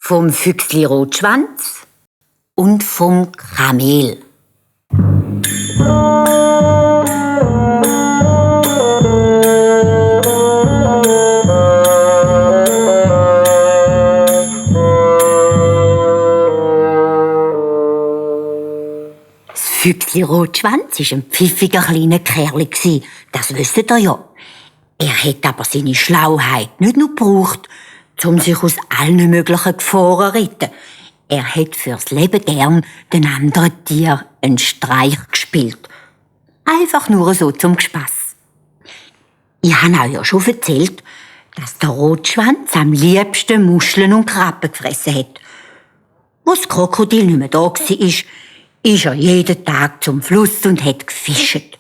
vom Füchsli Rotschwanz und vom Kamel. Das Füchsli Rotschwanz war ein pfiffiger kleiner Kerl, das wisst ihr ja. Er hat aber seine Schlauheit nicht nur gebraucht, um sich aus allen möglichen Gefahren zu retten. Er hat fürs Leben gern den anderen Tieren einen Streich gespielt. Einfach nur so zum Spass. Ich habe euch ja schon erzählt, dass der Rotschwanz am liebsten Muscheln und Krabben gefressen hat. Als das Krokodil nicht mehr da war, ist er jeden Tag zum Fluss und hat gefischt.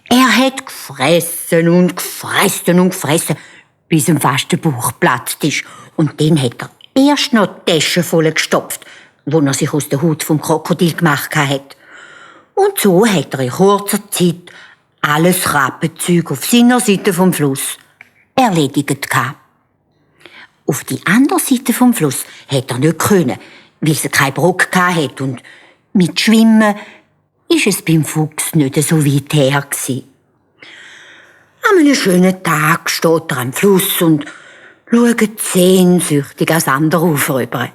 Er hat gefressen und gefressen und gefressen, bis ihm fast der Bauch geplatzt ist. Und dann hat er erst noch die Tasche voll gestopft, wo er sich aus der Haut vom Krokodil gemacht hat. Und so hat er in kurzer Zeit alles Krabbenzeug auf seiner Seite vom Fluss erledigt gehabt. Auf die andere Seite vom Fluss hat er nicht können, weil es keinen Brock hatte. Und mit Schwimmen ist es beim Fuchs nicht so weit her gewesen. An einem schönen Tag steht er am Fluss und schaut sehnsüchtig ans andere Ufer rüber.